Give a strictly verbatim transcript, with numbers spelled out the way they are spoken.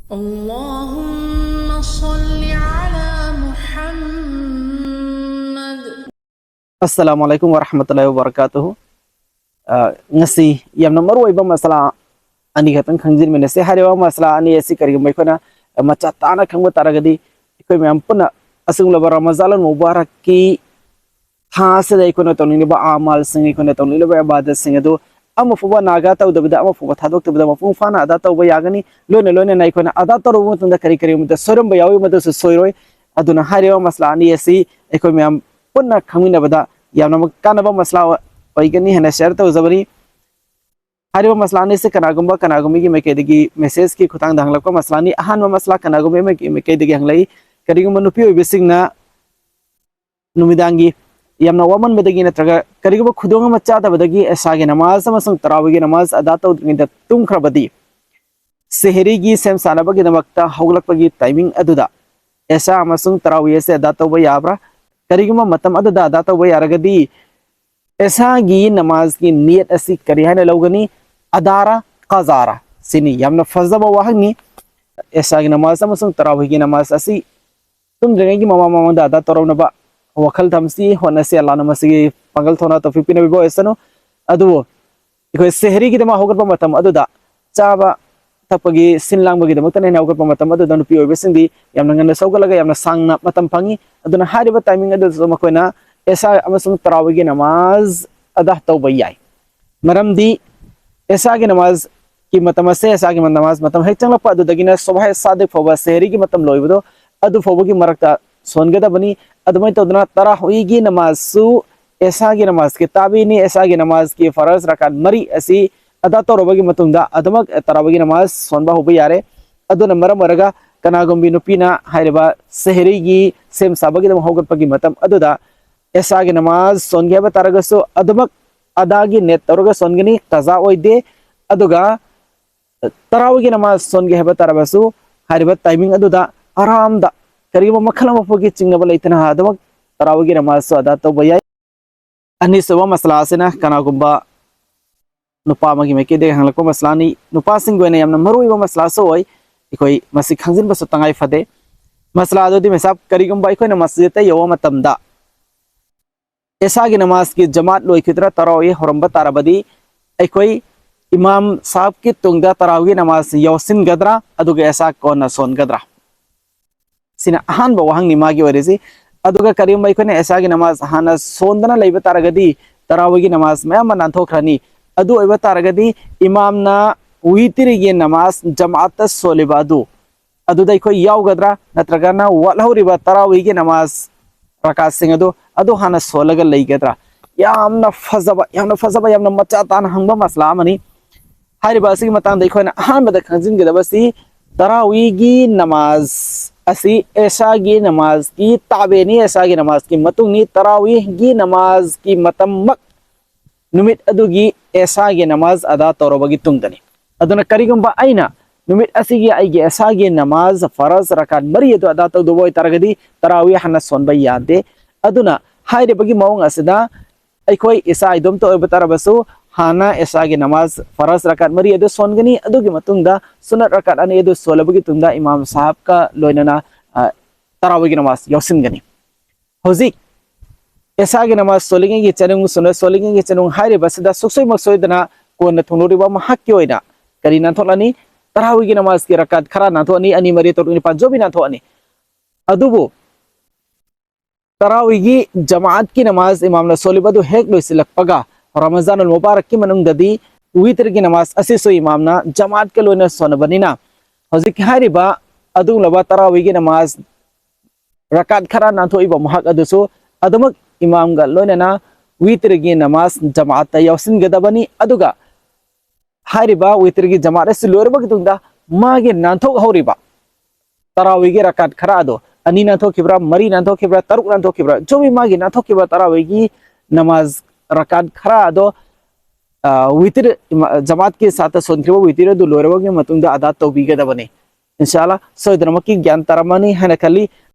اللهم صل على محمد. Assalamu alaikum warahmatullahi wabarakatuh. Ngasi yamna maru oiba masala ani khatang khangjin mene se. Hariba masala ani asi karigumba ikhona macha tana khangba taragadi, ikhoi mayam puna asungla ba Ramazan al Mubarak ki tha asida ikhona tongni ba amal sing, ikhona tongni ba ibadat sing adu ama fuba naga tau dabida, ama fuba thadok dabida mapung fana ada tau ba yagani. Lona lona na ikhona ada tau rubu tunda kari kari muda sorum ba yawi muda su soiroi. Aduna hariba masala ani asi ikhoi mayam puna khangina bada yamna makana ba masala oigani hena share tau zabani. Hariba masala ani se kanagumba kanagumi ki meke degi message ki khutang dang lakwa masala ani ahan ma masala kanagumi meke degi hanglai. Karigumba nupi oiba singna numidangi yamna waman badagi natraga karigumba khudong ama chata badagi esa gi namaz amasung tarawi gi namaz ada tau dringi da tung khrabadi. Seheri gi sem sana bagi damakta hauglak bagi timing aduda esa amasung tarawi ese ada tau ba yabra? Karigumba matam aduda ada tau ba yaragadi esa gi namaz gi niyat asi kari haina laugani? Adara qazara? Sini yamna fazaba wahang ni. Esa gi namaz amasung tarawi gi namaz asi tum jengegi mama mama da ada tau rauna ba wakhal tamsi hona si Allah namasi pangal thona tawfiq pina bibo esano. Adu ikhoi seheri gi dama haugatba matam aduda chaba tapagi sinlang bagi damakta ne haugatba matam aduda nupi oiba singdi yamna ngana saugalaga yamna sangna matam pangi. Aduna hariba timing adu makoina esa amasung tarawi gi namaz ada tau ba yai. Maramdi esa gi namaz ki matam ase, esa gi namaz matam hek chang lakpa adudagina subah sadiq fauba seheri gi matam loiba do adu fauba gi marakta songada bani. Adumai toduna tarawi gi namaz su esa gi namaz ki tabi ni, esa gi namaz ki faraz rakat mari asi ada tau roba gi matungda adumak tarawi gi namaz sonba huba yare. Aduna maram waraga kanagumbi nupina hariba seheri gi sem sabagi dama haugatpa gi matam aduda esa gi namaz songi haba taragasu adumak adagi net taraga songani qaza oide. Aduga tarawi gi namaz songi haba tarabasu hariba timing aduda aramda karigumba makhala mafugi chingnaba leitana adumak tarawi gi namaz su ada tau ba yai. Ani suba masala asina kanagumba nupa magi meke de hanglakwa masala ni nupa singwena yamna maru oiba masala su oi. ꯑꯩꯈꯣꯏ ꯃꯁꯤ ꯈꯪꯖꯤꯟꯕꯁꯨ ꯇꯉꯥꯏ ꯐꯗꯦ꯫ ꯃꯁꯂꯥ ꯑꯗꯨꯗꯤ ꯃꯦꯁꯥꯕ, ꯀꯔꯤꯒꯨꯝꯕ ꯑꯩꯈꯣꯏꯅ ꯃꯁꯖꯤꯗꯇ ꯌꯧꯕ ꯃꯇꯝꯗ ꯏꯁꯥꯒꯤ ꯅꯃꯥꯖꯀꯤ ꯖꯃꯥꯠ ꯂꯣꯏꯈꯤꯗꯨꯅ ꯇꯔꯥꯋꯤ ꯍꯧꯔꯝꯕ ꯇꯥꯔꯕꯗꯤ ꯑꯩꯈꯣꯏ ꯏꯃꯥꯝ ꯁꯥꯍꯕꯀꯤ ꯇꯨꯡꯗ ꯇꯔꯥꯋꯤꯒꯤ ꯅꯃꯥꯖ ꯌꯥꯎꯁꯤꯟꯒꯗ꯭ꯔꯥ, ꯑꯗꯨꯒ ꯏꯁꯥ ꯀꯣꯟꯅ ꯁꯣꯟꯒꯗ꯭ꯔꯥ? ꯁꯤꯅ ꯑꯍꯥꯟꯕ ꯋꯥꯍꯪꯅꯤ ꯃꯥꯒꯤ ꯑꯣꯏꯔꯤꯁꯤ꯫ ꯑꯗꯨꯒ ꯀꯔꯤꯒꯨꯝꯕ ꯑꯩꯈꯣꯏꯅ ꯏꯁꯥꯒꯤ ꯅꯃꯥꯖ ꯍꯥꯟꯅ ꯁꯣꯟꯗꯅ ꯂꯩꯕ ꯇꯥꯔꯒꯗꯤ ꯇꯔꯥꯋꯤꯒꯤ ꯅꯃꯥꯖ ꯃꯌꯥꯝ ꯑꯃ ꯅꯥꯟꯊꯣꯛꯈ꯭ꯔꯅꯤ꯫ ꯑꯗꯨ ꯑꯣꯏꯕ ꯇꯥꯔꯒꯗꯤ ꯏꯃꯥꯝꯅ ꯋꯤꯇꯤꯔꯒꯤ ꯅꯃꯥꯖ ꯖꯃꯥꯠꯇ ꯁꯣꯜꯂꯤꯕ ꯑꯗꯨ, ꯑꯗꯨꯗ ꯑꯩꯈꯣꯏ ꯌꯥꯎꯒꯗ꯭ꯔꯥ, ꯅꯠꯇ꯭ꯔꯒꯅ ꯋꯥꯠꯍꯧꯔꯤꯕ ꯇꯔꯥꯋꯤꯒꯤ ꯅꯃꯥꯖ ꯔꯀꯥꯠꯁꯤꯡ ꯑꯗꯨ, ꯑꯗꯨ ꯍꯥꯟꯅ ꯁꯣꯜꯂꯒ ꯂꯩꯒꯗ꯭ꯔꯥ? ꯌꯥꯝꯅ ꯐꯖꯕ, ꯌꯥꯝꯅ ꯐꯖꯕ, ꯌꯥꯝꯅ ꯃꯆꯥ ꯇꯥꯅ ꯍꯪꯕ ꯃꯁꯂꯥ ꯑꯃꯅꯤ꯫ ꯍꯥꯏꯔꯤꯕ ꯑꯁꯤꯒꯤ ꯃꯇꯥꯡꯗ ꯑꯩꯈꯣꯏꯅ ꯑꯍꯥꯟꯕꯗ ꯈꯪꯖꯤꯟꯒꯗꯕꯁꯤ, ꯇꯔꯥꯋꯤꯒꯤ ꯅꯃꯥꯖ ꯑꯁꯤ ꯏꯁꯥꯒꯤ ꯅꯃꯥꯖꯀꯤ ꯇꯥꯕꯦꯅꯤ, ꯏꯁꯥꯒꯤ ꯅꯃꯥꯖꯀꯤ ꯃꯇꯨꯡꯅꯤ꯫ ꯇꯔꯥꯋꯤꯒꯤ ꯅꯃꯥꯖꯀꯤ ꯃꯇꯝꯃꯛ ꯅꯨꯃꯤꯠ ꯑꯗꯨꯒꯤ ꯏꯁꯥꯒꯤ ꯅꯃꯥꯖ ꯑꯗꯥ ꯇꯧꯔꯕꯒꯤ ꯇꯨꯡꯗꯅꯤ꯫ ꯑꯗꯨꯅ ꯀꯔꯤꯒꯨꯝꯕ ꯑꯩꯅ ꯅꯨꯃꯤꯠ ꯑꯁꯤꯒꯤ ꯑꯩꯒꯤ ꯏꯁꯥꯒꯤ ꯅꯃꯥꯖ ꯐꯔꯖ ꯔꯀꯥꯠ ꯃꯔꯤ ꯑꯗꯨ ꯑꯗꯥ ꯇꯧꯗꯕ ꯑꯣꯏꯇꯥꯔꯒꯗꯤ ꯇꯔꯥꯋꯤ ꯍꯥꯟꯅ ꯁꯣꯟꯕ ꯌꯥꯗꯦ꯫ ꯑꯗꯨꯅ ꯍꯥꯏꯔꯤꯕꯒꯤ ꯃꯑꯣꯡ ꯑꯁꯤꯗ ꯑꯩꯈꯣꯏ ꯏꯁꯥ ꯏꯗꯣꯝꯇ ꯑꯣꯏꯕ ꯇꯥꯔꯕꯁꯨ ꯍꯥꯟꯅ ꯏꯁꯥꯒꯤ ꯅꯃꯥꯖ ꯐꯔꯖ ꯔꯀꯥꯠ ꯃꯔꯤ ꯑꯗꯨ ꯁꯣꯟꯒꯅꯤ꯫ ꯑꯗꯨꯒꯤ ꯃꯇꯨꯡꯗ ꯁꯨꯅꯠ ꯔꯀꯥꯠ ꯑꯅꯤ ꯑꯗꯨ ꯁꯣꯜꯂꯕꯒꯤ ꯇꯨꯡꯗ ꯏꯃꯥꯝ ꯁꯥꯍꯕꯀ ꯂꯣꯏꯅꯅ, ꯑ, ꯇꯔꯥꯋꯤꯒꯤ ꯅꯃꯥꯖ ꯌꯥꯎꯁꯤꯟꯒꯅꯤ꯫ ꯍꯧꯖꯤꯛ ꯏꯁꯥꯒꯤ ꯅꯃꯥꯖ ꯁꯣꯜꯂꯤꯉꯩꯒꯤ ꯆꯅꯨꯡ, ꯁꯨꯅꯠ ꯁꯣꯜꯂꯤꯉꯩꯒꯤ ꯆꯅꯨꯡ ꯍꯥꯏꯔꯤꯕꯁꯤꯗ ꯁꯨꯡꯁꯣꯏꯃꯛ ꯁꯣꯏꯗꯅ ꯀꯣꯟꯅ ꯊꯨꯡꯂꯔꯤꯕ ꯃꯍꯥꯛꯀꯤ ꯑꯣꯏꯅ ꯀꯔꯤ ꯅꯥꯟꯊꯣꯛꯂꯅꯤ? ꯇꯔꯥꯋꯤꯒꯤ ꯅꯃꯥꯖꯀꯤ ꯔꯀꯥꯠ ꯈꯔ ꯅꯥꯟꯊꯣꯛꯑꯅꯤ, ꯑꯅꯤ, ꯃꯔꯤ, ꯇꯔꯨꯛ, ꯅꯤꯄꯥꯜ ꯖꯣꯕꯤ ꯅꯥꯟꯊꯣꯛꯑꯅꯤ꯫ ꯑꯗꯨꯕꯨ ꯇꯔꯥꯋꯤꯒꯤ ꯖꯃꯥꯠꯀꯤ ꯅꯃꯥꯖ ꯏꯃꯥꯝꯅ ꯁꯣꯜꯂꯤꯕ ꯑꯗꯨ ꯍꯦꯛ ꯂꯣꯏꯁꯤꯜꯂꯛꯄꯒ, ꯔꯃꯖꯥꯅꯨꯜ ꯃꯨꯕꯥꯔꯛꯀꯤ ꯃꯅꯨꯡꯗꯗꯤ ꯋꯤꯇꯔꯒꯤ ꯅꯃꯥꯖ ꯑꯁꯤꯁꯨ ꯏꯃꯥꯝꯅ ꯖꯃꯥꯠꯀ ꯂꯣꯏꯅ ꯁꯣꯟꯅꯕꯅꯤꯅ, ꯍꯧꯖꯤꯛ ꯍꯥꯏꯔꯤꯕ ꯑꯗꯨꯒꯨꯝꯂꯕ ꯇꯔꯥꯋꯤꯒꯤ ꯅꯃꯥꯖ ꯔꯀꯥꯠ ꯈꯔ ꯅꯥꯟꯊꯣꯛꯏꯕ ꯃꯍꯥꯛ ꯑꯗꯨꯁꯨ ꯑꯗꯨꯃꯛ ꯏꯃꯥꯝꯒ ꯂꯣꯏꯅꯅ ꯋꯤꯇꯔꯒꯤ ꯅꯃꯥꯖ ꯖꯃꯥꯠꯇ ꯌꯥꯎꯁꯤꯟꯒꯗꯕꯅꯤ꯫ ꯑꯗꯨꯒ ꯍꯥꯏꯔꯤꯕ ꯋꯤꯇꯔꯒꯤ ꯖꯃꯥꯠ ꯑꯁꯤ ꯂꯣꯏꯔꯕ ꯃꯇꯨꯡꯗ ꯃꯥꯒꯤ ꯅꯥꯟꯊꯣꯛꯍꯧꯔꯤꯕ ꯇꯔꯥꯋꯤꯒꯤ ꯔꯀꯥꯠ ꯈꯔ ꯑꯗꯣ, ꯑꯅꯤ ꯅꯥꯟꯊꯣꯛꯈꯤꯕ꯭ꯔꯥ, ꯃꯔꯤ ꯅꯥꯟꯊꯣꯛꯈꯤꯕ꯭ꯔꯥ, ꯇꯔꯨꯛ ꯅꯥꯟꯊꯣꯛꯈꯤꯕ꯭ꯔꯥ, ꯆꯨꯝꯃꯤ, ꯃꯥꯒꯤ ꯅꯥꯟꯊꯣꯛꯈꯤꯕ ꯇꯔꯥꯋꯤꯒꯤ ꯅꯃꯥꯖ ꯔꯀꯥꯠ ꯈꯔ ꯑꯗꯣ, ꯑ, ꯋꯤꯇꯤꯔ, ꯏꯃꯥ-, ꯖꯃꯥꯠꯀꯤ ꯁꯥꯠꯇ ꯁꯣꯟꯈ꯭ꯔꯤꯕ ꯋꯤꯇꯤꯔ ꯑꯗꯨ ꯂꯣꯏꯔꯕꯒꯤ ꯃꯇꯨꯡꯗ ꯑꯗꯥ ꯇꯧꯕꯤꯒꯗꯕꯅꯤ꯫ ꯏꯟꯁꯥ ꯑꯜꯂꯥ, ꯁꯣꯏꯗꯅꯃꯛꯀꯤ ꯒ꯭ꯌꯥꯟ ꯇꯥꯔꯝꯃꯅꯤ ꯍꯥꯏꯅ ꯈꯜꯂꯤ꯫